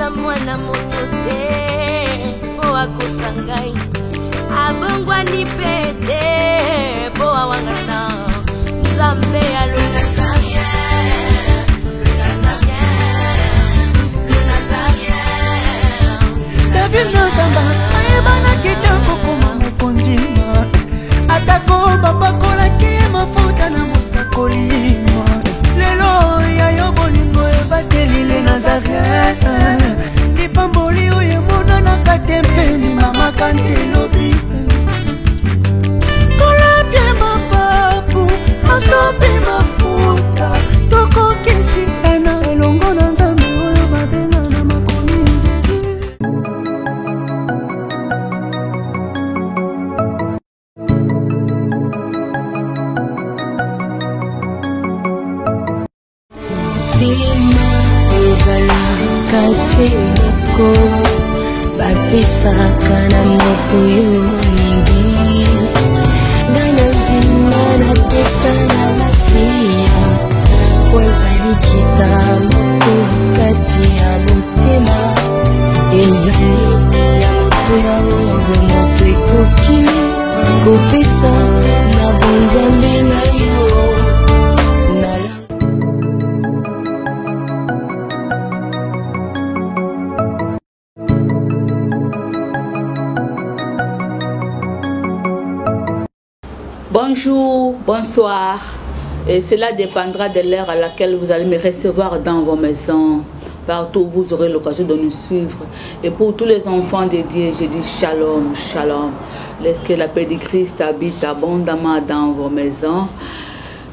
Naza mwana moto te mpo akosa ngai, abongwani mpe te mpo awangana Nzambe ya le Nazarien, le Nazarien, le Nazarien. David Nozamba ayebanaki te kokoma mokonzi, atako bapakolaki ye mafuta na mosakoli. Lelo ya yo bolingo ebateli le Nazarien, lipamboli oyo emonanaka te mpe limamaka nte lobi. Kolapie mapapu masopi mafuta, tokokisi ena elongo na Nzambe oyo babenga na makomi Jésus. Bima ezalaka se moko bapesaka na moto yo olingi. Ngai na ndima napesa na masiya, po ezali kita moko kati ya motema, ezali ya moto ya oyo moto ekoki kopesa na bonzambe na yo. Bonjour, bonsoir. Et cela dépendra de l'heure à laquelle vous allez me recevoir dans vos maisons. Partout où vous aurez l'occasion de nous suivre. Et pour tous les enfants de Dieu, je dis shalom, shalom. Laisse que la paix du Christ habite abondamment dans vos maisons.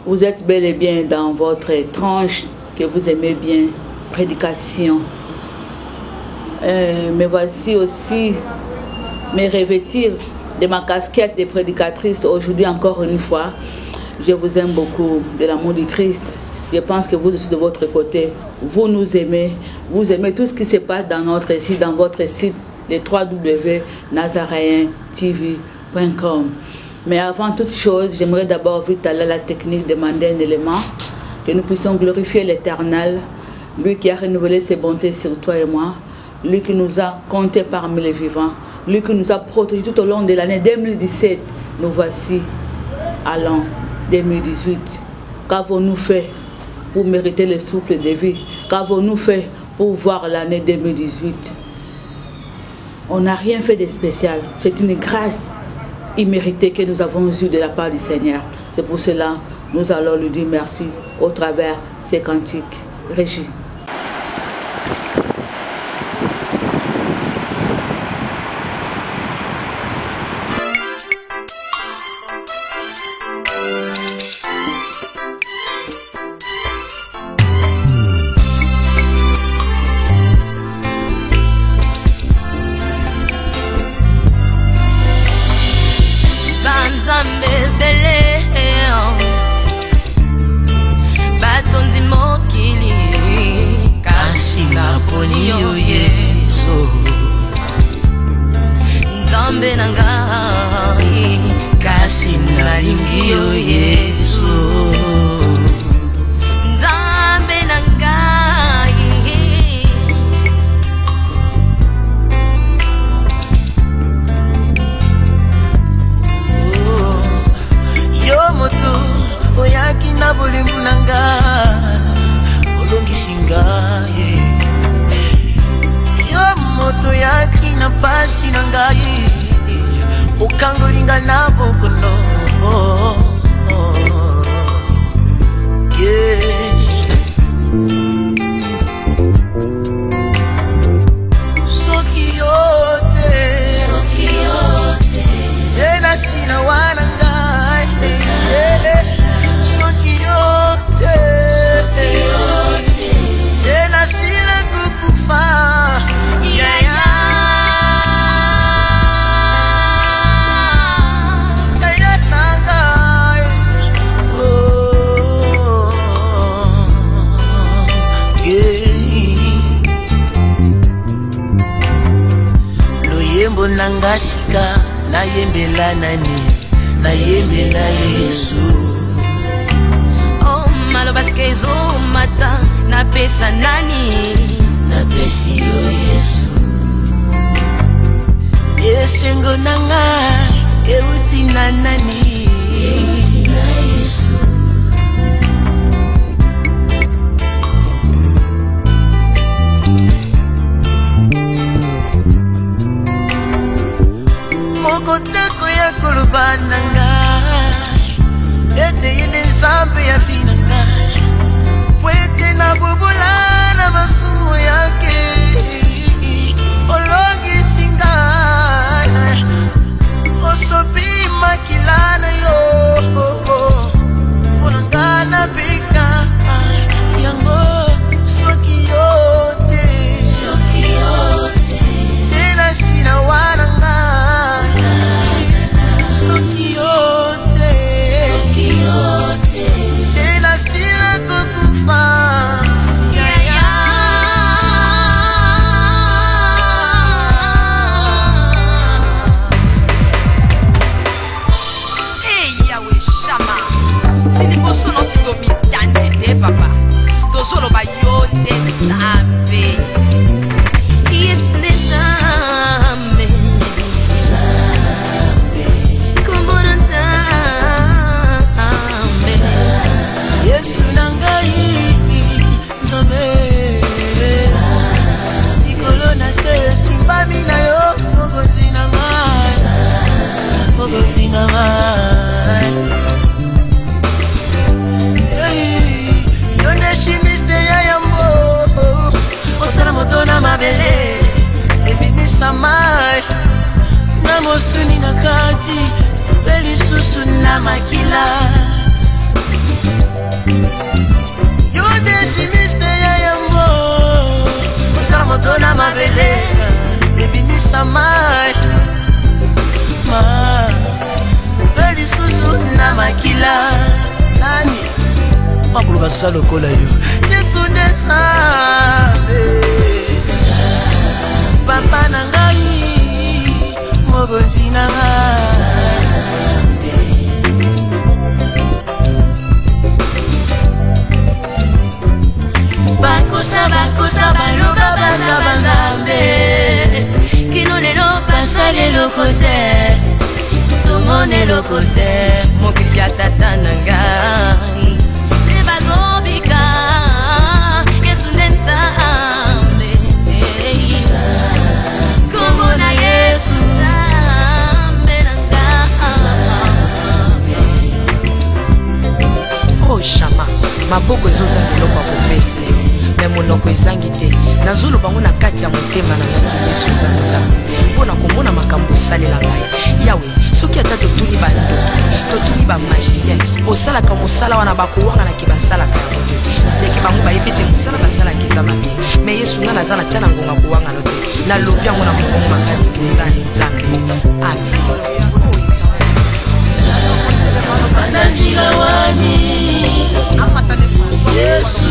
Vous êtes bel et bien dans votre tranche que vous aimez bien, prédication. Mais voici aussi me revêtir de ma casquette de prédicatrice aujourd'hui encore une fois. Je vous aime beaucoup de l'amour du Christ. Je pense que vous aussi de votre côté, vous nous aimez. Vous aimez tout ce qui se passe dans notre site, dans votre site, le trois W nazaréen T V point com. Mais avant toute chose, j'aimerais d'abord vite aller à la technique, demander un élément, que nous puissions glorifier l'Éternel, lui qui a renouvelé ses bontés sur toi et moi, lui qui nous a comptés parmi les vivants, lui qui nous a protégés tout au long de l'année 2017. Nous voici à l'an 2018. Qu'avons-nous fait pour mériter le souffle de vie? Qu'avons-nous fait pour voir l'année 2018? On n'a rien fait de spécial. C'est une grâce imméritée que nous avons eue de la part du Seigneur. C'est pour cela que nous allons lui dire merci au travers ces cantiques. Régie. Yo Yesu. Esengo na nga euti na nani? Euti na Yesu. Moko te koya koloba na ngai ete ye nde Nzambe ya vi na ngai, po ete nabobola na masumu yake olongisi ngai, osopi makila na yo mpo na ngai nabika yango. Soki yo te, te nasila wana ngai. Soki yo te, te nasila kokufa. Yaya. Hey, Yawe Shama, si liboso nosi tomitandi te papa, tozoloba yo nde Nzambe. Yesu nde Nzambe. Kombo na Nzambe. Yesu na ngai Nzambe, likolo na se esimbami na yo, mokonzi na ngai, mokonzi na ngai. Hey, yo nde chimiste ya yambo osala moto na mabele, ebimisa mai na mosuni na kati mpe lisusu na makila. Yo nde chimiste ya yambo osala moto na mabele, ebimisa mai mai mpe lisusu na makila. Nani makolo basala lokola yo? Yesu nde Nzambe, papa na ngai, mokonzi na ngai. Bakosa, bakosa, baloba baza banzambe, kino lelo basala eloko te, tomona eloko te. Mokili ya tata na ngai nde bazobika. Yesu nde Nzambe, kombo na Yesu Nzambe na ngai. Oh Shama, maboko ezozanga eloko ya kopesa yo, me monoko ezangi te. Nazoloba ngo na kati ya motema na ngai, Yesu eza Nzambe, mpo na komona makambo osalela ngai Yawe. Soki ata totuni bandoki, totuni bamagicien, osalaka mosala wana, bakowanganaki basalaka yango te, seke bango bayebi ete mosala basalaka eza mabe. Me Yesu, ngai naza na tia na ngonga kowangana te, nalobi yango na mongongo makasi, toza Nzambe. Amen. Bana wani Yesu,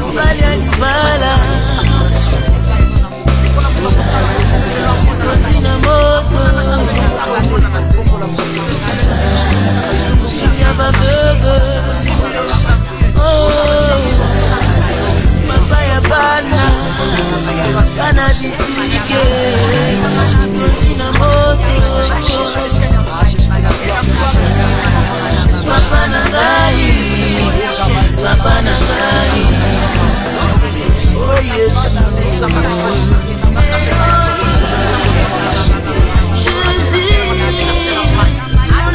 mobali ya libala, mokonzi na moto, ya baveuve. Oh, papa ya bana, bana bitike, mokonzi na moto, papa na ngai, papa na ngai. Oh Yesu. Jésus,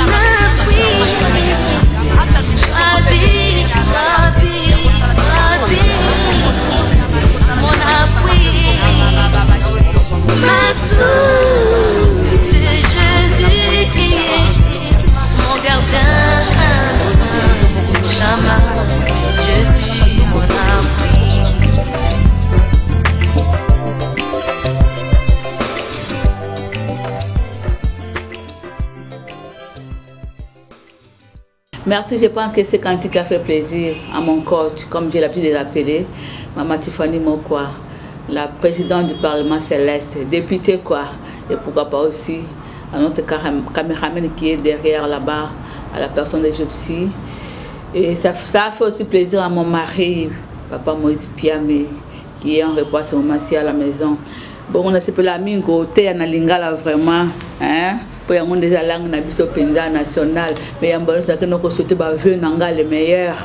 mon appui, ma vie, ma vie, ma vie, mon appui, ma source, c'est Jésus qui est mon gardien. Shama, Jésus, mon appui. Merci, je pense que ce cantique a fait plaisir à mon coach, comme j'ai l'habitude de l'appeler, Maman Tiffany Mokwa, la présidente du Parlement céleste, députée quoi, et pourquoi pas aussi à notre caméraman qui est derrière là-bas, à la personne de Jopsi. Et ça a fait aussi plaisir à mon mari, Papa Moïse Piamé, qui est en repos à ce moment-ci à la maison. Bon, on a sepela mingi koteya na lingala vraiment, hein? Po yango nde eza langue na biso mpenza nationale. Mais yambo nyonso nakende kosote baveu na nga le meilleur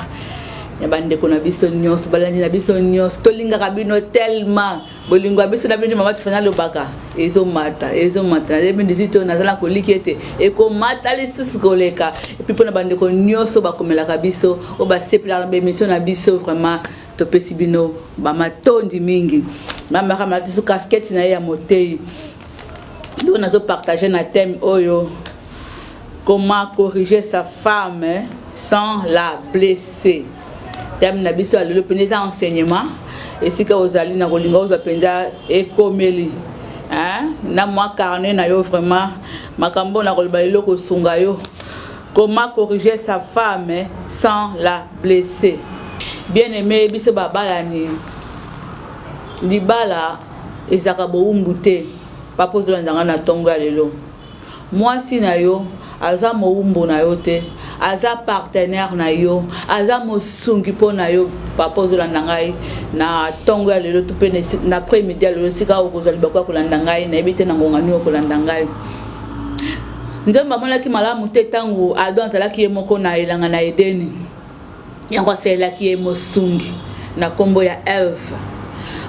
ya bandeko na biso nyonso, balandi na biso nyonso, tolingaka bino tellement. Bolingo ya biso na bino, mama Tifani alobaka, ezomata, ezomata. Na 2018 oyo nazala koliki ete ekomata lisusu koleka. Et puis mpona bandeko nyonso bakomelaka biso, oyo basepelaka na baémission na biso, vraiment topesi bino bamatondi mingi. Mamaka malatisu casquette na ye ya motei. Donc nazopartage na thème oyo, comment corriger sa femme sans la blesser. Thème na biso ya lelo mpenza eza enseignement. Esika ozali na kolinga ozwa mpenza ekomeli na mwa carnet na yo, vraiment makambo na koloba lelo kosunga yo. Comment corriger sa femme sans la blesser? Bien aimé, biso babalani, libala ezalaka bowumbu te. Papa, ozolandanga na ntongo ya lelo, mwasi na yo aza mowumbu na yo te, aza partenaire na yo, aza mosungi mpo na yo. Papa, ozolanda ngai na ntongo ya lelo to mpe na après midi ya lelo, esika okozwa libaku ya kolanda ngai, nayebi te na ngonga nini okolanda ngai. Nzambe amonaki malamu te ntango Adam azalaki ye moko na elanga na Edeni. Yango asalelaki ye mosungi na nkombo ya Eve.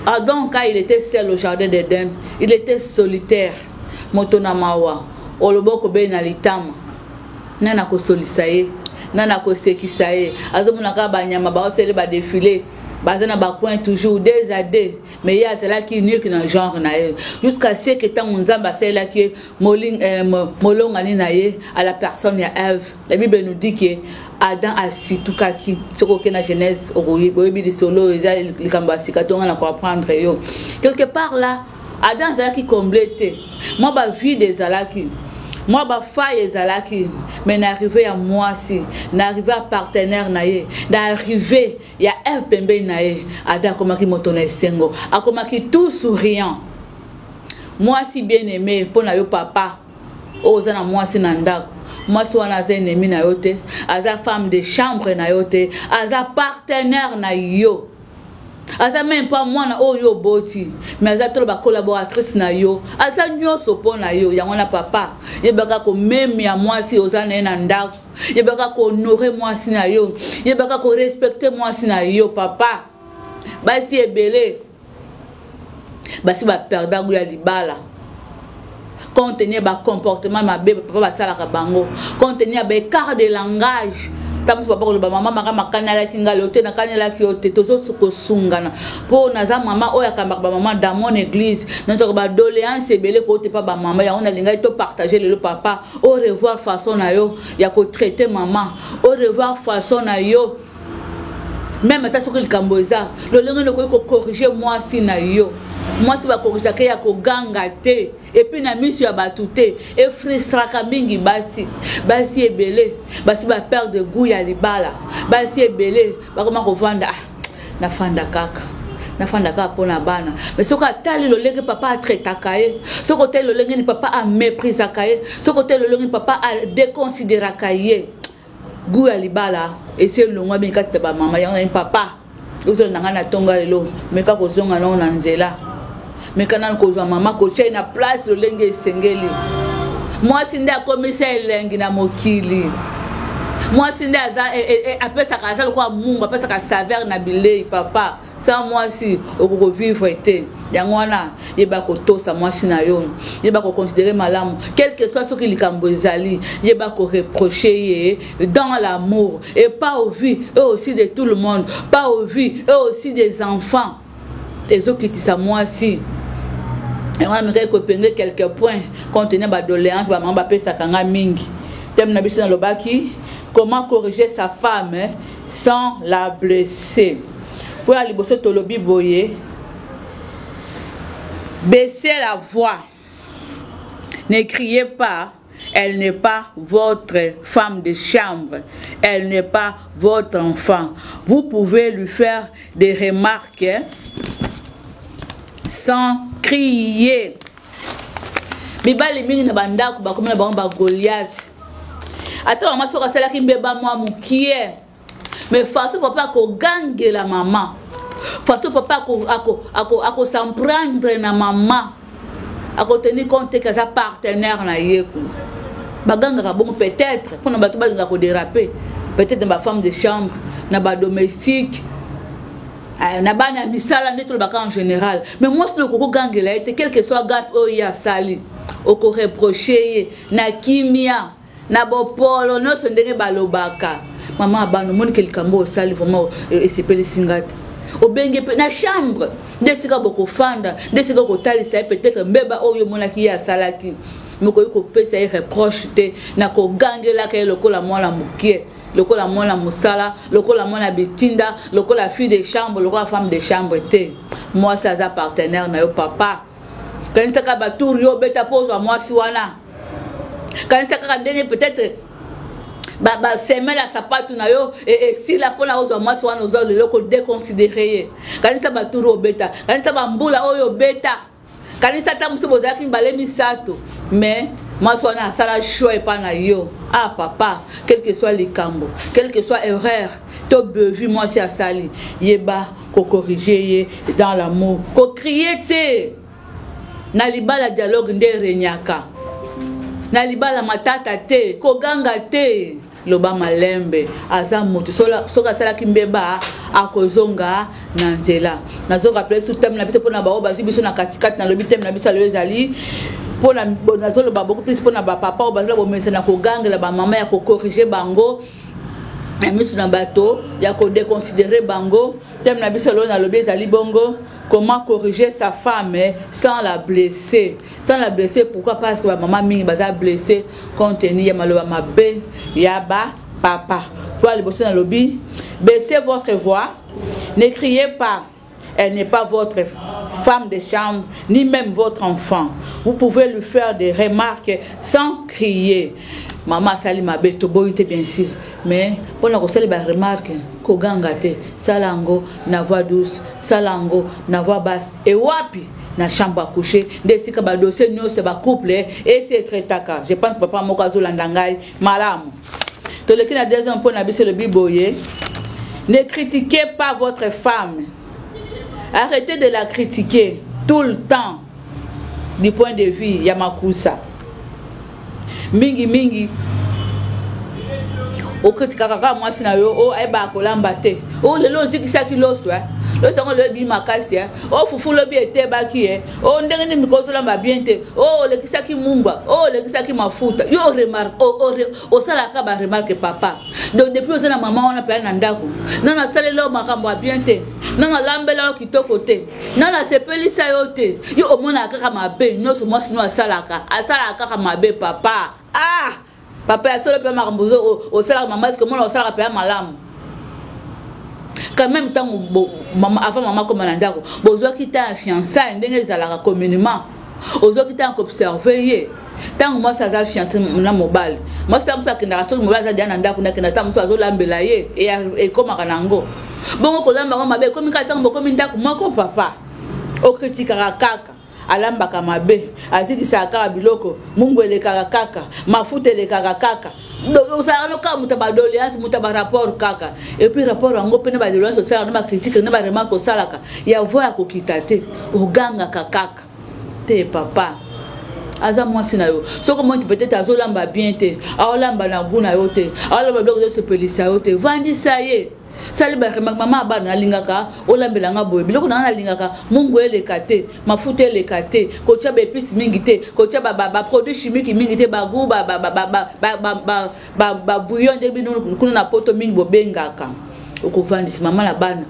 Adam, quand il était seul au jardin d'Eden, il était solitaire, moto na mawa. Oloba okobeli na litama, nani akosolisa ye? Nani akosekisa ye? Azomona kaka banyama baosele badéfilé, baza na bacoin toujours deux à deux, mais ye azalaki unique na genre na ye, jusqu'à ce que ntango Nzambe asalelaki ye molongani na ye à la personne ya Eve. La Bible nous dit que Adam asitukaki. Soki oke na Genèse, oyebi lisolo, eza likambo ya sika tonga na koapprendre yo. Quelque part là, Adam azalaki comblé te, mwa bavide ezalaki, mwa bafaille ezalaki. Mais na arrivé ya mwasi, na arrivé ya partenaire na ye, na arrivé ya Eve pembeni na ye, Adam akomaki moto na esengo, akomaki tout souriant. Mwasi, bien aimé, mpo na yo papa oyo oza na mwasi na ndako, mwasi wana aza ennemi na yo te, aza femme de chambre na yo te, aza partenaire na yo. Aza même pas mwana oyo oboti, mais aza tolo bacollaboratrice na yo, aza nyonso mpo na yo. Yango wana papa, yebaka komemia mwasi oza na ye na ndako, yebaka kohonorer mwasi na yo, yebaka korespecter mwasi na yo. Papa, basi ebele basi baperdre goût ya libala compte tenu bacomportement mabe papa basalaka bango, compte tenu ya baécart de langage. Ntango mosusu papa koloba: "Mama, maka makanelaki ngai lelo te." Nakanelaki yo te, tozokosungana mpo naza mama oyo akambaka bamama dans mon église. Nazwaka badoléance ebele kote mpa bamama. Yango nalingaki topartage lelo. Papa, au revoir façon na yo ya kotraiter mama, au revoir façon na yo. Même ata soki likambo eza lolenge nini okoki kocorriger mwasi na yo. Mwasi bacorrigeaka ya koganga te, et puis na miso ya bato te, efrustraka mingi basi. Basi ebele basi baperdre goût ya libala. Basi ebele bakoma kovanda: "Ah, nafanda kaka, nafanda kaka mpo na bana." Mais soki atali lolenge papa atraitaka ye, soki otali lolenge nini papa améprisaka ye, soki otali lolenge nini papa adéconsidéraka ye, goût ya libala esi elongwa mingi kati ya bamama. Yango nani, papa ozolanda ngai na ntongo ya lelo, meka kozonga nao na nzela, meka nanu kozwa mama, kotia ye na place lolenge esengeli. Mwasi nde akomisa elengi na mokili. Mwasi nde aza apesaka, aza lokola mungu, apesaka saveur na bilei. Papa, sans mwasi okokovivre te. Yango wana yeba kotosa mwasi na yo, yeba koconsidérer malamu. Quel que soit soki likambo ezali, yeba koreprocher ye dans l'amour et pas au vu et aussi de tout le monde, pas au vu et aussi des enfants. Ezokitisa mwasi. Yango wana mekaki koépingler quelques points compte tenu badoléance bamama bapesaka nga mingi. Thème na biso nalobaki, comment corriger sa femme sans la blesser. Mpo ya liboso tolobi boye: baissez la voix, ne criez pas. Elle n'est pas votre femme de chambre, elle n'est pas votre enfant. Vous pouvez lui faire des remarques sans crier. Mibali mingi na bandako bakomi na bango bagoliath. Ata mama soki asalaki mbeba mwa mokie, mais façon papa akogangela mama. Façon papa ako ako ako ako s'en prendre na mama. Ako tenir compte que aza partenaire na ye kuna. Bagangaka bongo peut-être mpona bato balingaka kodéraper peut-être na bafemme de chambre na badomestique eh, na bana ya misala nde tolobaka en général. Mais mwasi oyo okokogangela ye te, quel que soit gaffe oyo ye asali, okoreproche ye na kimia na bopolo nyonso ndenge balobaka. Mama ya bana, omoni ke likambo osali vraiment eh, esepelisi nga te. Obenge mpe na chambre nde esika bokofanda, nde esika okotalisa ye peut-être mbeba oyo omonaki ye asalaki. Mokoki kopesa ye reproche te na kogangelaka ye lokola mwana mokie, lokola mwana mosala, lokola mwana bitinda, lokola fille de chambre, lokola femme de chambre te. Mwasi aza partenaire na yo papa. Kanisaka batour yo obeta mpo ozwa mwasi wana. Kanisa kaka ndenge peut-être basemele ya sapatu na yo esila mpona ozwa mwasi wana oza lelo kodeconsidere ye. Kanisa batour obeta, kanisa bambula oyo obeta, kanisa ata mosusu bozalaki mibale misato, mais mwasi wana asala choix epai na yo. Ah papa, quel que soit likambo, quel que soit erreur to bevi mwasi asali, yeba kokorige ye dans l'amour, kokrie te. Na libala dialogue nde eregnaka na libala, matata te, koganga te, loba malembe. Aza moto, soki asalaki mbeba akozonga na nzela. Nazoka su teme na biso mpona baoyo bazwi biso na katikati. Nalobi teme na biso aloyo ezali mpona, nazoloba beaucoup plus mpona bapapa oyo bazala bomesa na kogangela bamama, ya kokorige bango na miso na bato, ya kodeconsidere bango. Teme na biso aloyo nalobi ezali bongo: comment corriger sa femme sans la blesser. Sans la blesser, pourquoi? Parce que bamama mingi baza blessé compte tenu ya maloba mabe ya ba papa. Po liboso nalobi: baissez votre voix, ne criez pas. Elle n'est pas votre femme de chambre, ni même votre enfant. Vous pouvez lui faire des remarques sans crier. Mama asali mabe, toboyi te bien sûr, mais mpona kosala baremarque, koganga te. Sala yango na voix douce, sala yango na voix basse. Ewapi? Na chambre à coucher nde esika badossier nyonso ya bacouple esi etraitaka. Je pense papa moko azolanda ngai malamu. Toleki na deuxième mpo na biso, elobi boye: ne critiquez pas votre femme. Arrêtez de la critiquer tout le temps du point de vue ya makusa. Mingi mingi okritikaka kaka mwasi na yo: o ayebaka kolamba te, o lelo ozikisaki loso, eh? Loso yango lelo ebi makasi, eh? O fufu lobi etebaki, eh? O ndenge nini miko ozolamba bien te, o olekisaki mungwa, o olekisaki mafuta. Yo osalaka baremarque papa. Donc depuis oza na mama wana mpenza na ndako, nano asalela yo makambo ya bien te, nano alambela yo kitoko te, nano asepelisa yo te. Yo omonaka kaka mabe nyonso mwasi no asalaka, asalaka kaka mabe papa. Ah papa, ya solo mpe makambo osalaka mama, eske omona osalaka mpenza malamu quand même? Ntango avant mama koma na ndako, bozwaki ta ya fiançaille ndenge ezalaka communément, ozwaki ntango koobserve ye. Ntango mwasi aza fiancé na mobali, mwasi ntango mosu akendaka, soki mobali aza deya na ndako, nakenda ntango mosu azolambela ye, ekomaka nango bongo. Kolamba yango mabe ekomi kaka ntango bokomi ndako moko. Papa, okritikaka kaka: alambaka mabe, azikisaka kaka biloko, mungu elekaka kaka, mafuta elekaka kaka. Ozalaka no kaka moto ya badoléance, moto ya barapport kaka. Et puis rapport yango mpe na badoléance osalaka, na bacritique, na baremarque osalaka, ya voix ya kokita te, ogangaka kaka te. Papa, aza mwasi na yo. Soki omoni peut-être azolamba bien te, aolamba na gu na yo te, aolamba biloko ezosepelisa yo te, vandisa ye, sali baremarque: mama, bana nalingaka olambelanga boye, biloko nanga nalingaka mungu eleka te, mafuta eleka te, kotia baépice mingi te, kotia baproduit chimique mingi te, bagoût, babouillon nde bino kuna na poto mingi bobengaka. Okovandisa mama na bana,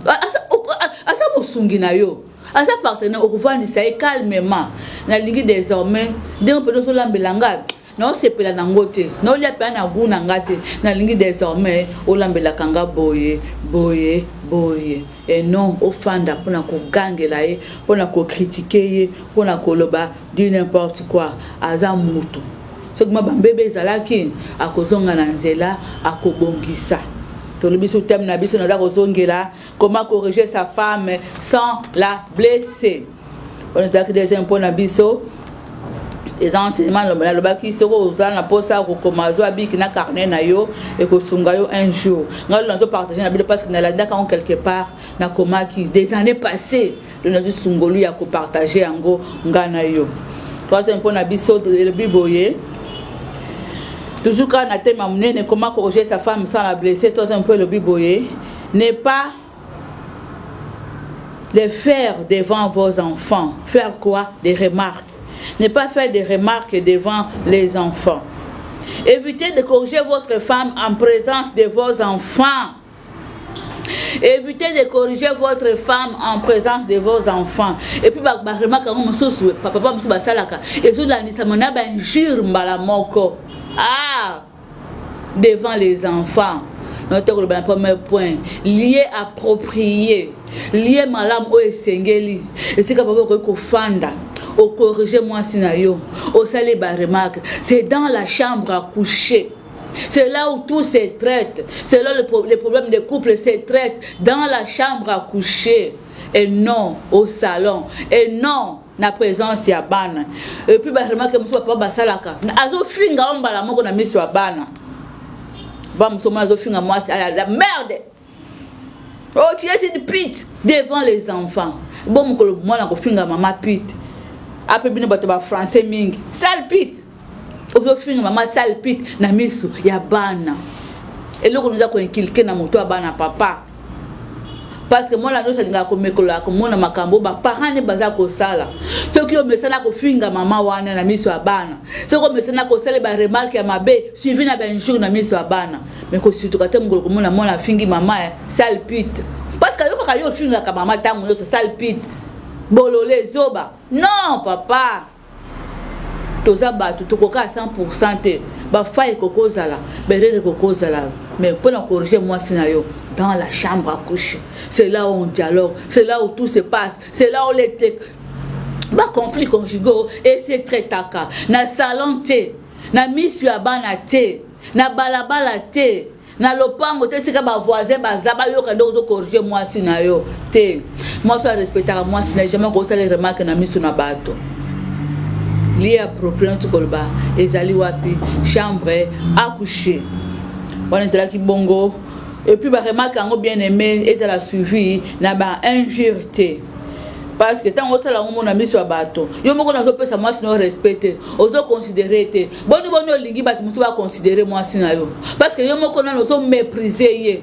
aza mosungi na yo, aza partenaire. Okovandisa ye calmement: nalingi désormais ndenge mpena ozolambela nga, naosepela nango te, naolia mpenza na gu na nga te. Nalingi désormais olambelaka nga boye boye boye. Et non ofanda mpona kogangela ye, mpona kokritike ye, mpona koloba du n'importe quoi. Aza mutu, soki mwa bambebe ezalaki, akozonga na nzela, akobongisa. Tolobi su thème na biso, naza kozongela: comment corriger sa femme sans la blesser. Wana ezalaki deuxième mpo na biso. Eza enseignement nalobaki, soki oza na mposa ya kokoma, zwa bic na carnet na yo, ekosunga yo un jour. Ngai lelo nazopartage na bino parce que nalandaka yango quelque part, nakomaki des années passées. Lelo nazwi sungolu ya kopartage yango ngai na yo. Troisième mpo na biso elobi boye, toujours kaka na thème ya monene, comment corriger sa femme sans la blesser. Troisième mpo elobi boye: ne pas les faire devant vos enfants. Faire quoi? Des remarques. Ne pas faire des remarques devant les enfants. Évitez de corriger votre femme en présence de vos enfants. Évitez de corriger votre femme en présence de vos enfants. Et puis, ba remarque yango mosusu, papa mosusu basalaka, ezolandisama na ba injure mbala moko. Ah! Devant les enfants. Notre koloba na premier point, lieu approprié, lieu malamu oyo esengeli, esika papa okoki kofanda, okorige mwasi na yo, osali baremarque, c'est dans la chambre à coucher. C'est là où tout se traite. C'est là où les problèmes de couple se traitent. Dans la chambre à coucher. Et non au salon. Et non na présence ya bana. Et puis baremarque mosusu papa basalaka, azofinga o mbala moko na miso ya bana. Ba mosusu mwana azofinga mwasi, la merde, oh, tu es une pute, devant les enfants. Bon, mokolo mwana kofinga mama pute, ape bino bato bafrançais mingi, sale pute, ozofinga mama sale pute na miso ya bana. Eloko noza koinculquer na moto ya bana, papa, parce que mwana nyonso alingaka komekola, komona makambo baparent nde baza kosala. Soki omesana kofinga mama wana na miso ya bana, soki omesana kosala baremarque ya mabe suivi na bainjure na miso ya bana, mais kosutuka te mokolo komona mwana afingi mama ya sale pute, parce que ayokaka yo ofingaka mama ntango nyonso sale pute, bolole, zoba. Non, papa, toza bato, tokoka 100 te. Bafaille kokozala, berere kokozala, mais mpona corriger mwasi na yo, dans la chambre à coucher. C'est là où on dialogue, c'est là où tout se passe, c'est là où les baconflit conjugaux ese traitaka. Na salon te, na miso ya bana te, na balabala te, na lopango te, esika bavoisin baza bayoka ndenge ozocorrige mwasi na yo te. Mwasi arespectaka mwasi na jamais kosala remarque na miso na bato. Lieu approprié noti koloba ezali wapi? Chambre à coucher. Wana ezalaki bongo. Et puis baremarque yango, bien aimé, ezala suivi na bainjure te, parce que ntango osala yango mona miso ya bato, yo moko nazopesa mwasi na yo respect te, ozoconsidere te. Boni boni olingi bato mosusu baconsidere mwasi na yo? Parce que yo moko nano ozoméprise ye,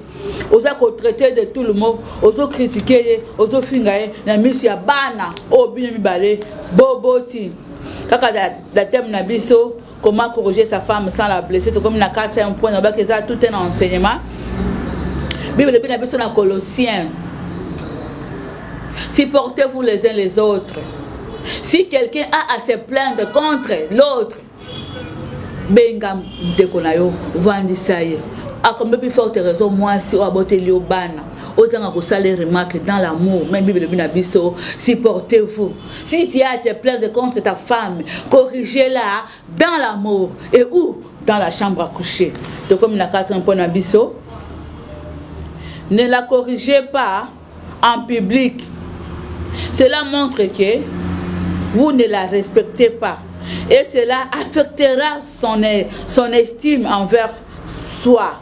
oza kotraite de tout le monde, ozocritique ye, ozofinga ye na miso ya bana oyo bino mibale boboti. Kaka na thème na biso, comment corriger sa femme sans la blesser, tokomi na quatrième point. Nabaki eza tout un enseignement. Bible ebi na biso na Colossiens: supportez-vous les uns les autres. Si quelqu'un a à se plaindre contre l'autre, benga ndeko na yo, vandisa ye. Akombe plus forte raison mwasi oyo aboteli yo bana, ozanga kosala remarque dans l'amour. Même Bible elobi na biso: supportez-vous. Si tu as à te plaindre contre ta femme, corrigez-la dans l'amour. Et où? Dans la chambre à coucher. Tokomi na quatrième point na biso: ne la corrigez pas en public. Cela montre que vous ne la respectez pas et cela affectera son estime envers soi.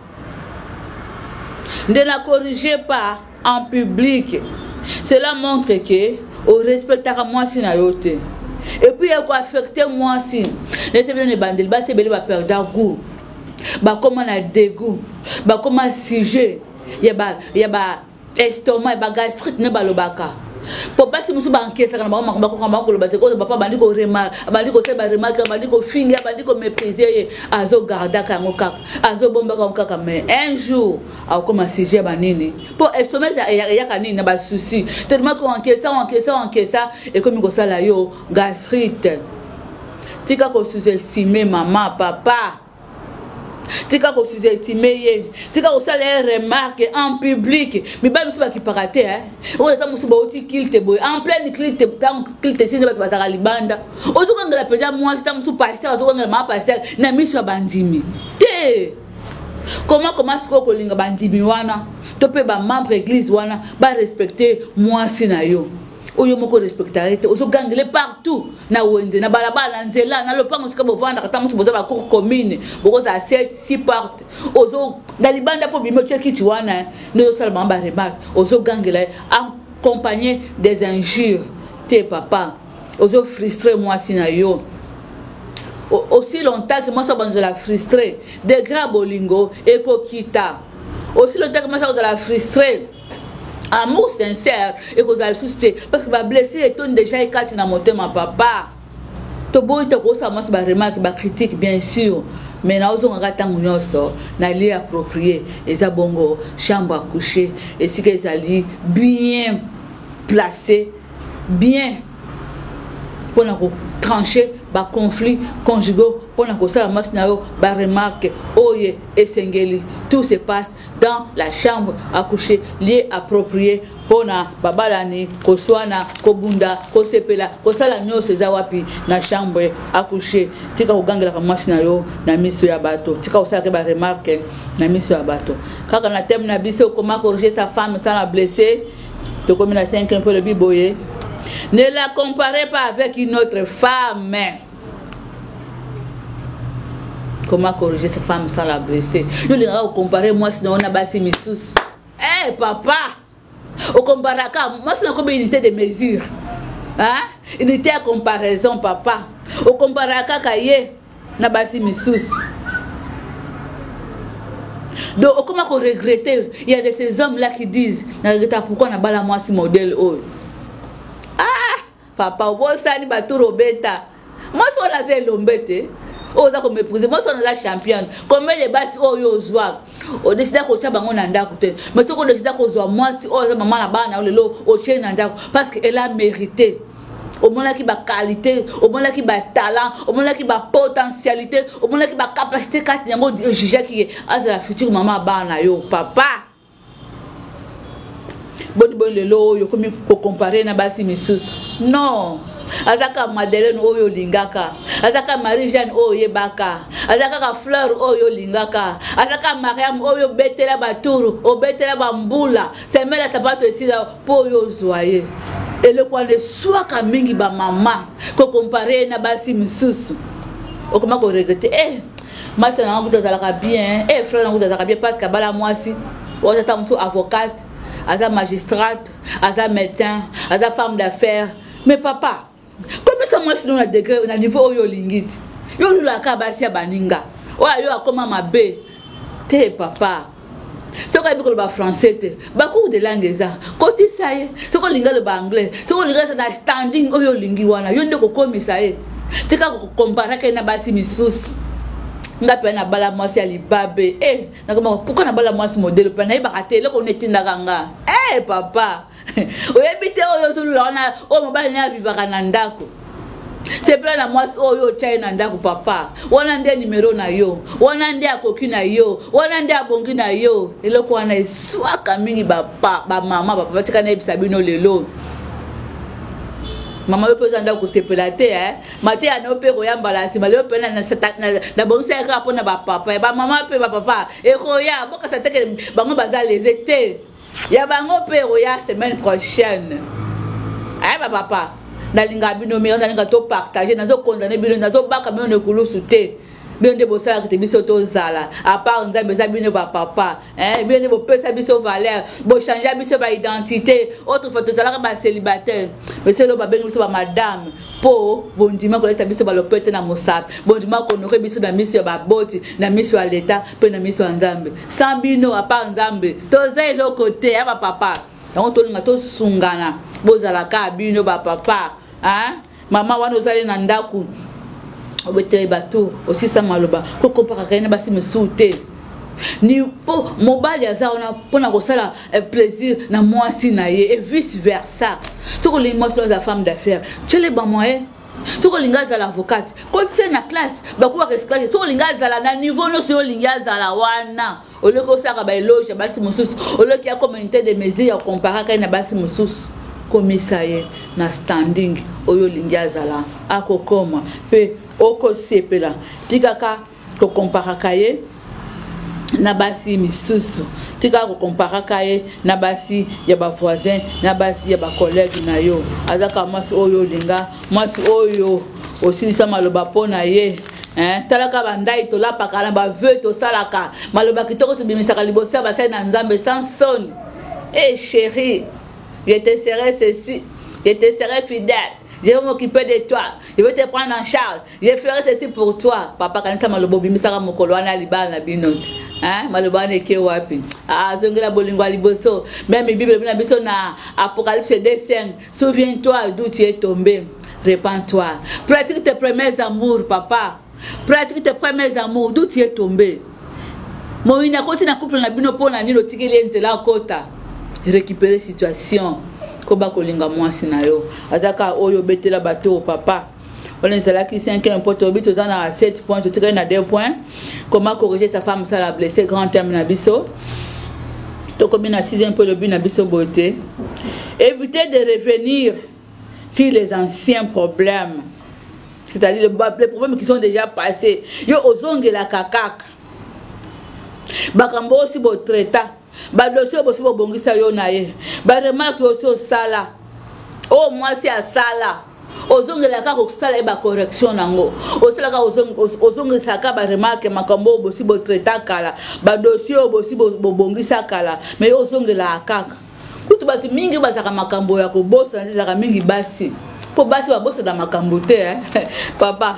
Ne la corrigez pas en public. Cela montre que orespectaka mwasi na yo te et puis ekoaffecte mwasi. Neti bino na ebandeli, basi ebele baperda goût, bakóma na dégoût, bakóma sujet ya ba estomac, ya bagastrite nde balobaka, po basi mosusu bankesaka na bango makambo, bakoka bango koloba te. Koyo papa abandi abandi kosala baremarque, abandi kofinga, abandi koméprise ye, azogardaka yango kaka, azobombaka yango kaka, mais un jour akokoma sujet ya banini, mpo estomac eyaka nini na basusi, tellement que oankesa, oankesa, oankesa, ekomi kosala yo gastrite. Tika kosous-estime mama, papa, tika kosous-estime ye, tika kosala ye remarque en public. Mibali mosusu bakipaka te. Oyo ata mosusu bauti culte boye, en pleine culte, ntango culte esili, bato bazalaka libanda, ozokangela mpenza mwasi, ntango mosusu pasteur azokangela mama pasteur na miso ya bandimi te. Koma sikoyo kolinga bandimi wana to mpe bamembre église wana barespecte mwasi na yo? Oyo moko respectaka ye te, ozogangele partout na wenze, na balabala, na nzela, na lopango esika bovandaka. Ntango mosusu boza bacour commune, bokozala 7 6 porte, ozo na libanda mpo bimi otie kiti wana nde ozosala bango baremarque, ozogangela ye accompagné des injures. Te papa, ozo frustre mwasi na yo aussi longtemps que mwasi abanzela frustre, degré ya bolingo ekokita. Aussi longtemps que mwasi akozala frustre, amour sincère ekozala lisusu te, parce que bablessure etondi déjà ekati na motema. Papa, toboyi te kosala mwasi baremarque, bacritique, bien sûr, mais naozongaka ntango nyonso na lieu approprié. Eza bongo chambre à coucher, esika ezali bien placé, bien mpona kotrancher baconflit conjugaux, mpona kosala mwasi na yo baremarque oyo esengeli. Tout se passe dans la chambre à coucher, lieu approprié mpona babalani koswana, kobunda, kosepela, kosala nyonso eza wapi? Na chambre à coucher. Tika kogangelaka mwasi na yo na miso ya bato, tika kosalaka baremarque na miso ya bato. Kaka na thème na biso, comment corriger sa femme sans la blesser, tokomi na 5 mpo elobi boye: ne la comparez pas avec une autre femme. Comment corriger sa femme sans la blesser? Yo olingaka kocompare mwasi na yo na basi misusu. Eh papa, okomparaka mwasi na komi unité de mesure, hein? Unité ya comparaison. Papa, okomparaka kaka ye na basi misusu, donc okoma koregretter. Il y a de ces hommes là qui disent: na regretta pourquoi nabala mwasi modèle oyo. Ah papa, obosani batour obeta. Mwasi oyo naza elombe te, oyo oza koméprise. Mwasi oyo naza championne. Combien de basi oyo ozwa, odesida kotya bango na ndako te? Mais soki odesida kozwa mwasi oyo aza mama na bana na yo lelo, otie na ndako parce que elle a mérité. Omonaki baqualité, omonaki batalent, omonaki bapotentialité, omonaki bacapacité kati yango, ojugeaki ye azala future mama ya bana na yo. Papa, boni boni lelo oyo okomi kocompare na basi misusu? Non, aza kaka Madeleine oyo olingaka, aza kaka Marie Jeanne oyo oyebaka, aza kaka Fleur oyo olingaka, aza kaka Mariam oyo obetela baturu, obetela bambula, semela sapato esila mpo oyo ozwa ye. Eloko wana eswaka mingi bamama, kocompare ye na basi misusu. Okoma koregretter: eh, mwasi na nga kutu azalaka bien, eh, frère na kutu azalaka bien, parce que abala mwasi oyo aza mosusu avocate, aza magistrate, aza médecin, aza femme d'affaires. Mais papa, komisa mwasi no na degré, na niveau oyo olingi ti. Yo olulaka basi ya baninga oyo yo akoma mabe te. Papa, soki ayebi koloba français te, bacours de langue eza, kotisa ye. Soki olingi aloba anglais, soki olingi aza na standing oyo olingi wana, yo nde kokomisa ye. Tika kokomparaka ye na basi misusu. Nga mpe nabala mwasi ya libabe e, nakoma pourquoi nabala mwasi modèle mpe nayebaka te eloko nini etindaka nga. E papa, oyebi te oyo ozolula wana, oyo mobali ne avivaka na ndako. Sepela na mwasi oyo otya ye na ndako. Papa, wana nde nimero na yo, wana nde akoki na yo, wana nde abongi na yo. Eloko wana eswaka mingi bamama, bapapa. Tika nayebisa bino lelo, mama, yo mpe oza ndako kosepela te, eh? Mateya na yo mpe koyambala nsima lelo mpe nabongisaki kaka mpona bapapa ya bamama mpe bapapa. Ekoya, bokasa teke bango baza lese te, ya bango mpe ekoya semaine prochaine. Aye bapapa, nalingaka bino mingi, nalinga topartage. Nazokondane bino, nazobaka bino na ekulusu te. Bino nde bosalaka te biso tozala. À part Nzambe, eza bino bapapa. Bino nde bopesa biso valeur, bochange biso baidentité. Autrefois tozalaka bacélibataire, mais selo babengi biso bamadame mpo bondima koleta biso balopete na mosapi, bondima konoke biso na miso ya baboti, na miso ya leta mpe na miso ya Nzambe. Sans bino, à part Nzambe, toza eloko te. Ya bapapa, yango tolinga tosungana. Bozalaka bino bapapa. Mama wana ozali na ndako, obeteli bato, osisa maloba, kokomparaka ye na basi mosusu te. Ni mpo mobali aza wana mpona kosala plaisir na mwasi na ye et vice versa. Soki olingi mwasi no azala femme d'affaires, tiele bamoyen. Soki olingi azala avocate, kotise na classe bakubaka esclave. Soki olingi azala na niveau nyonso oyo olingi azala wana, oleki osalaka baéloge ya basi mosusu, oleki ya communauté de mesure ya komparaka ye na basi mosusu. Komisa ye na standing oyo olingi azala, akokoma mpe okosepela. Tikaka kokomparaka ye. Na basi misusu. Tika kokomparaka ye na basi ya bavoisin, na basi ya bacollègue na yo. Aza kaka mwasi oyo olinga, mwasi oyo osilisa maloba mpo na ye. Eh, talaka bandai tolapaka na baveu, tosalaka maloba kitoko, tobimisaka liboso ya basali na Nzambe sans soni. E chéri, je te serai ceci, je te serai fidèle, je vais m'occuper de toi, je vais te prendre en charge, je ferai ceci pour toi. Papa, kanisa maloba obimisaka mokolo wana ya libala na bino ti. Hein? Maloba wana eke wapi? Ah, zongela bolingo ya liboso. Même Bible elobi na biso na Apocalypse 2:5, souviens-toi d'où tu es tombé, repens-toi, pratique tes premiers amours. Papa, pratique tes premiers amours. D'où tu es tombé? Moyini akoti na couple na bino mpo na nini otikeli ye nzela akota? Récupérer situation, koba kolinga mwasi na yo. Aza kaka oyo obetela bato oyo. Papa, wana ezalaki 5 mpo toyebi toza na 7 points, totikali na 2 points: comment corriger sa femme sans la blesser. Grand thème na biso. Tokomi na 6e mpo elobi na biso boye te: éviter de revenir sur les anciens problèmes, c'est-à-dire les problèmes qui sont déjà passés. Yo ozongelaka kaka makambo oyo si botraita, badossier oyo bosi bobongisa yo na ye, baremarque oyo si osala, oyo mwasi asala, ozongelaka kaka kosala ye bacorrection nango, osalaka, ozongisaka baremarque, makambo oyo bosi botraita kala, badossier oyo bosi bobongisa kala, mais yo ozongelaka kaka. Kutu bato mingi bazalaka makambo ya kobosana, ezalaka mingi basi, mpo basi babosana makambo te. Eh? Papa,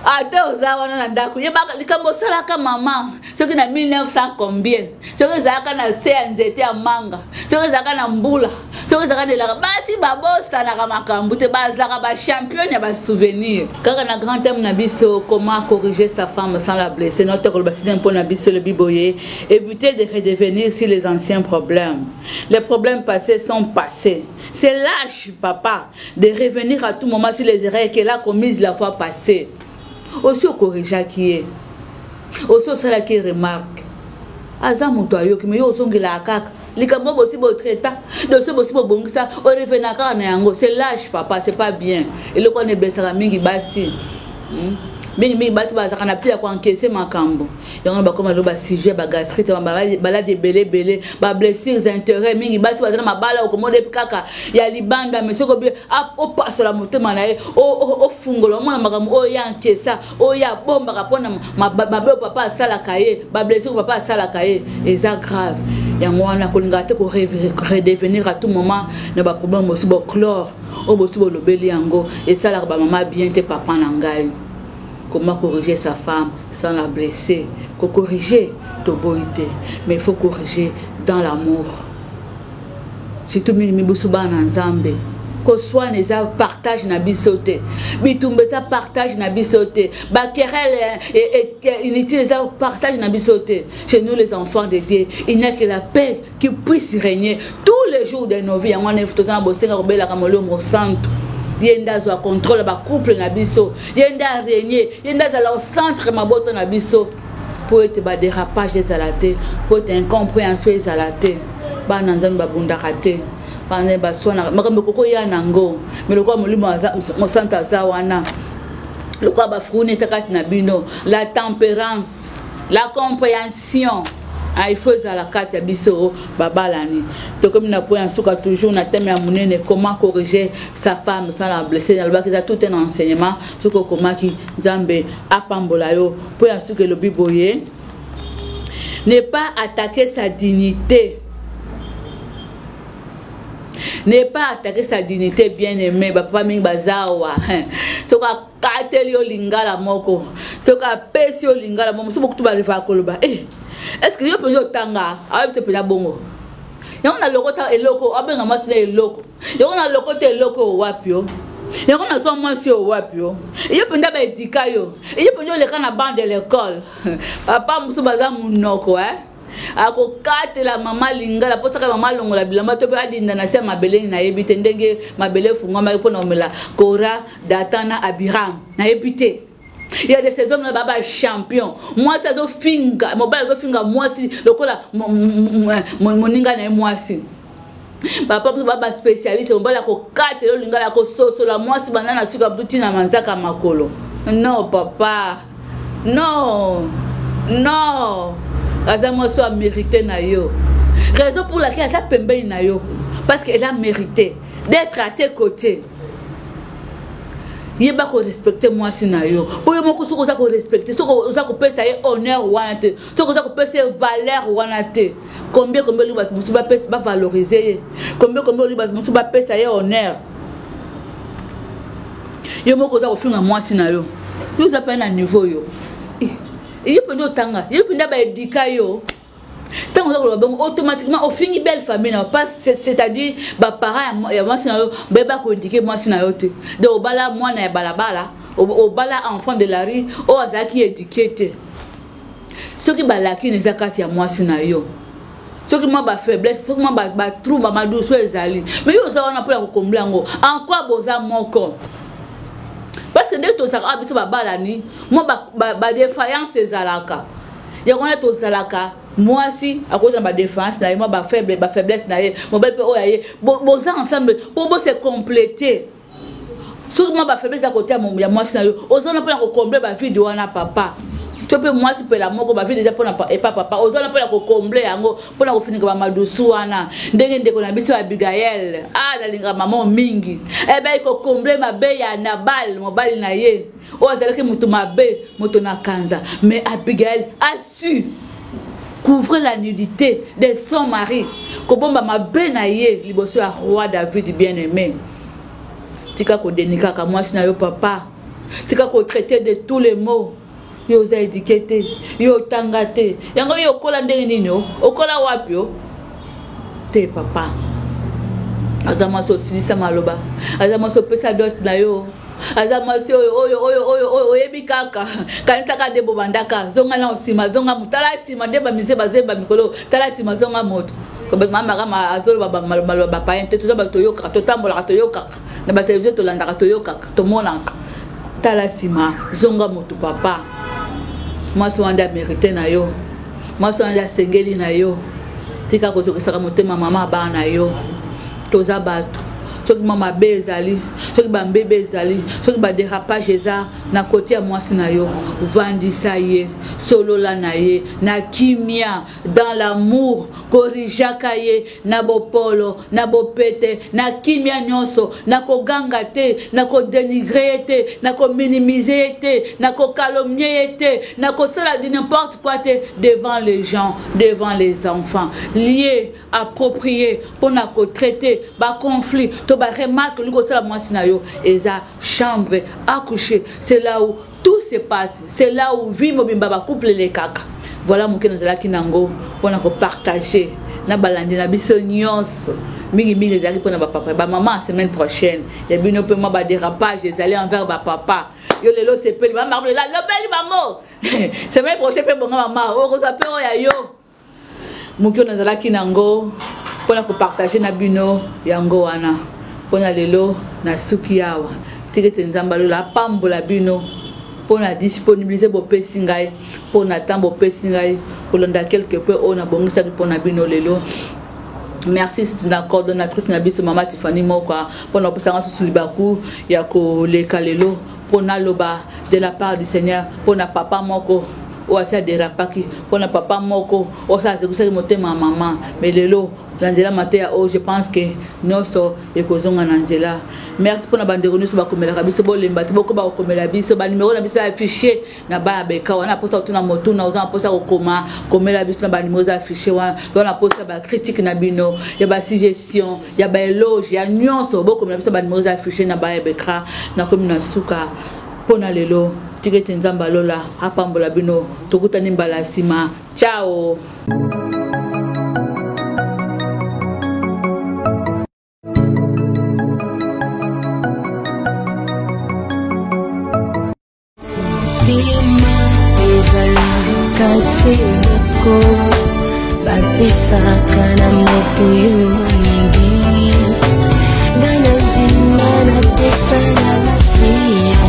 ata oza wana na ndako, yebaka likambo osalaka mama soki na 1900 combien, soki ezalaka na se ya nzete ya manga, soki ezalaka na mbula, soki ezalaka na elaka. Basi babosanaka makambo te, bazalaka bachampion ya basouvenir. Kaka na grand thème na biso, comment corriger sa femme sans la blesser, notre koloba sixième mpo na biso elobi boye: éviter de redevenir sur les anciens problèmes. Les problèmes passés sont passés. C'est lâche, papa, de revenir à tout moment sur les erreurs qu'elle a commises la fois passée. Osi okorrigeaki ye, osi osalaki remarque, aza moto ayoki, mais yo ozongelaka kaka likambo bosi botraita, dossier bosi bobongisa, orevenaka kaka na yango. C'est lâche, papa, c'est pas bien. Eloko wana ebesaka mingi basi, Mingi mingi basi bazalaka na pti ya koencaisser makambo yango na bakoma lelo basujet bagastrite, baladi ebele ebele, bablessures intérêt. Mingi basi baza na mabala, okomona epi kaka ya libanda, mais soki obi opasola motema na ye, ofungola, omona makambo oyo ya encaissa, oyo abombaka mpona mabe oyo papa asalaka ye, bablessure papa asalaka ye, eza grave. Yango wana kolingaka te koredevenir à tout moment na baproblème mosusu boclore oyo bosi bolobeli. Yango esalaka bamama bien te. Papa na ngai, comment corriger sa femme sans la blesser? Kocorriger, toboyi te, mais il faut corriger dans l'amour, surtout mingi mibusu bana Nzambe. Koswana eza partage na biso te, bitumba eza partage na biso te, baquerelle inutile eza partage na biso te. Chez nous, les enfants de Dieu, il n'y a que la paix qui puisse régner tous les jours de nos vies. Yango wana toza na bosenga kobelaka Molimo Mosantu, ye nde azwa contrôle bacouple na biso, ye nde arégner, ye nde azala au centre mabota na biso, mpo ete badérapage ezala te, mpo ete incompréhension ezala te. Bana Nzambe babundaka te, bana Nzambe baswanaka. Makambo ekoki oya nango, mais lokola Molimo Mosantu aza wana, lokola bafruits eza kati na bino, la tempérance, la compréhension, ah, il faut ezala kati ya biso babalani. Tokomi na point ya suka, toujours na thème ya monene, comment corriger sa femme sans la blesser. Nalobaki eza tout un enseignement. Soki okomaki, Nzambe apambola yo. Po ya suka elobi boye: ne pas attaquer sa dignité, ne pas attaquer sa dignité. Bien aimé, bapapa mingi baza awa, soki akateli yo lingala moko, soki apesi yo lingala moko, mosusu bokutu barivaka koloba: eh, est ce que yo mpenza otanga? Ayebisa mpenza bongo yango na lokota eloko, abenga mwasi na eloko yango na lokota eloko oyo wapi yo, yango nazwa mwasi oyo wapi yo, yo mpenza baedika yo, yo mpenza oleka na banc de l'école. Papa mosusu baza monoko, eh? Akokatela mama lingala mpo saka mama alongola bilamba to mpe adinda na se ya mabele. Nayebi te ndenge mabele efungwamaki mpona komela Kora, Datan na Abiram, nayebi te. Il y a de ces hommes là, ba champion. Mwasi azofinga mobali, azofinga mwasi lokola moninga na ye mwasi. Papa mosusu ba baspécialiste, mobali akokatela olingala, akososola mwasi banda na suka butu ntina manzaka makolo. Non, papa, non. Non, aza mwasi oyo amérite na yo. Raison pour laquelle aza pembeni na yo, parce qu'elle a mérité d'être à tes côtés. Yeba korespecte mwasi na yo, mpo yo moko soki oza korespecte, soki oza kopesa ye honneur wana te, soki oza kopesa ye valeur wana te, combien combien olingi bato mosusu bavalorize ye, combien combien olingi bato mosusu bapesa ye honneur. Yo moko oza kofinga mwasi na yo, yo oza mpe na niveau yo, yo mpenza otanga, yo mpenza baedika yo. Ntango oza koloba bongo, automatiquement ofingi belle famille na yo, pas, c'est-à-dire baparent ya mwasi na yo bayeba koindike mwasi na yo te. Donc obala mwana ya balabala, obala enfant de la rue oyo azalaki éduqué te. Soki balakine eza kati ya mwasi na yo, soki mwa bafaiblesse, soki mwa batrou, bamadusu ezali, mais yo oza wana mpo ya kokombla yango. En quoi boza moko? Parce que ndenge tozalaka awa, biso babalani, mwa badéfaillance ezalaka. Yango wana tozalaka, mwasi akozala badéfaillance na ye, mwa bafaible, bafaiblesse na ye, mobali mpe oyo aye, boza ensemble mpo bose compléter. Soki mwa bafaiblesse ya kote ya mwasi na yo, oza wana mpona kocombler bavide wana, papa. To mpe mwasi mpela moko, bavide eza mpona epa papa, oza wana mpona kocombler yango, mpona kofinika bamadusu wana. Ndenge ndeko na biso Abigael, ah, nalingaka mama mingi, ebaki kocombler mabe ya Nabal, mobali na ye oyo azalaki moto mabe, moto na kanza, mais Abigael a su couvrir la nudité de son mari, kobomba mabe na ye liboso ya roi David. Bien aimé, tika kodenikaka mwasi na yo, papa. Tika kotraiter de tous les mots. Yo oza éduqué te, yo otanga te, yango yo okola ndenge nini? O okola wapi? O te, papa. Aza mwasi osilisa maloba, aza mwasi opesa dot na yo, aza mwasi oyo oyo oyo oyo oyo oyebi kaka. Kanisaka nde bobandaka, zonga na nsima, zonga, tala nsima nde bamise bazoyeba mikolo. Tala nsima, zonga moto. Mama kama azoloba maloba bapayen te. Toza bato toyokaka, totambolaka, toyokaka na batelevizio, tolandaka, toyokaka, tomonaka. Tala nsima, zonga moto, papa. Mwasi wana nde amérite na yo, mwasi wana nde asengeli na yo. Tika kozokisaka motema mama bana na yo. Toza bato, soki mwa mabe ezali, soki bambebe ezali, soki badérapage eza na kote ya mwasi na yo, vandisa ye, solola na ye na kimia, dans l'amour. Korrijaka ye na bopolo, na bopete, na kimia nyonso, na koganga te, na kodénigrer ye te, na kominimiser ye te, na kocalomnier ye te, na kosala de n'importe quoi te devant les gens, devant les enfants. Lieu approprié mpona kotraiter baconflit to baremarque olingi kosala mwasi na yo eza chambre à coucher. C'est là où tout se passe, c'est là où vie mobimba bacouple elekaka. Voilà moke nazalaki nango mpona kopartager na balandi na biso nyonso. Mingimingi ezalaki mpona bapapa, bamama. Semaine prochaine ya bino mpe mwa badérapage ezali envers bapapa. Yo lelo osepeli, mama lela lobeli bango. Semaine prochaine mpe bonga, mama, okozwa mpe oyo ya yo. Moki oyo nazalaki nango mpona kopartager na bino, yango wana mpona lelo. Nasuki awa. Tika ete Nzambe alola apambola bino mpona disponibilité bopesi ngai, mpona ntango bopesi ngai kolanda quelque peu oyo nabongisaki mpona bino lelo. Merci na coordonnatrice na biso, mama Tifani Mokwa, mpona kopesanga susu libaku ya koleka lelo mpo naloba de la part du Seigneur mpona papa moko oyo asi adérapaki, mpona papa moko oyo asi azekisaki motema ya mama. Mais lelo, na nzela mateya oyo, je pense que nyonso ekozonga na nzela. Merci mpona bandeko nyonso bakomelaka biso. Bolemba te, bokoba kokomela biso. Banimero na biso ya affiché na bana beka wana. Mposa kotuna motuna, oza na mposa kokoma, komela biso na banimero eza affiché wana. Toza na mposa ya bacritique na bino, ya basuggestion, ya baéloge, ya nyonso. Bokomela biso, banimero eza affiché na baya bekra. Nakomi na suka mpo na lelo. Tika ete Nzambe alola apambola bino. Tokutani mbala ya nsima. Ciao. Motema ezalaka se moko, bapesaka na moto yo olingi. Ngai na ndima napesa na masiya,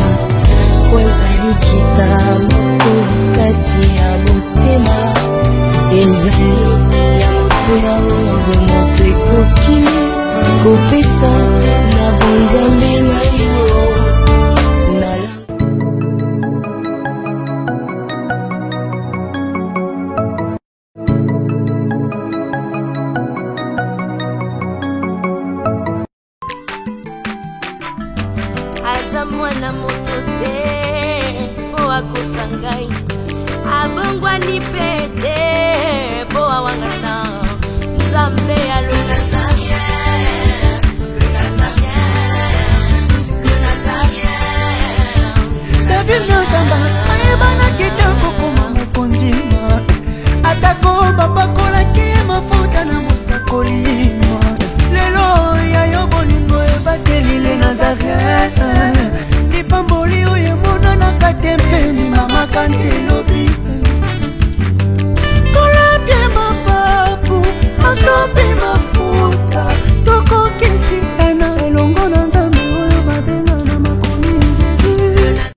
po ezali kita moko kati ya motema, ezali ya moto ya oyo moto ekoki kopesa na bonzambe na yo. Aza mwana moto te mpo akosa ngai, abongwani mpe te mpo awangana. Nzambe ya le Nazarien, le Nazarien, le Nazarien. David Nozamba ayebanaki te kokoma mokonzi, atako bapakolaki ye mafuta na mosakoli. Lelo ya yo bolingo ebateli le Nazareth, lipamboli oyo emonanaka te mpe.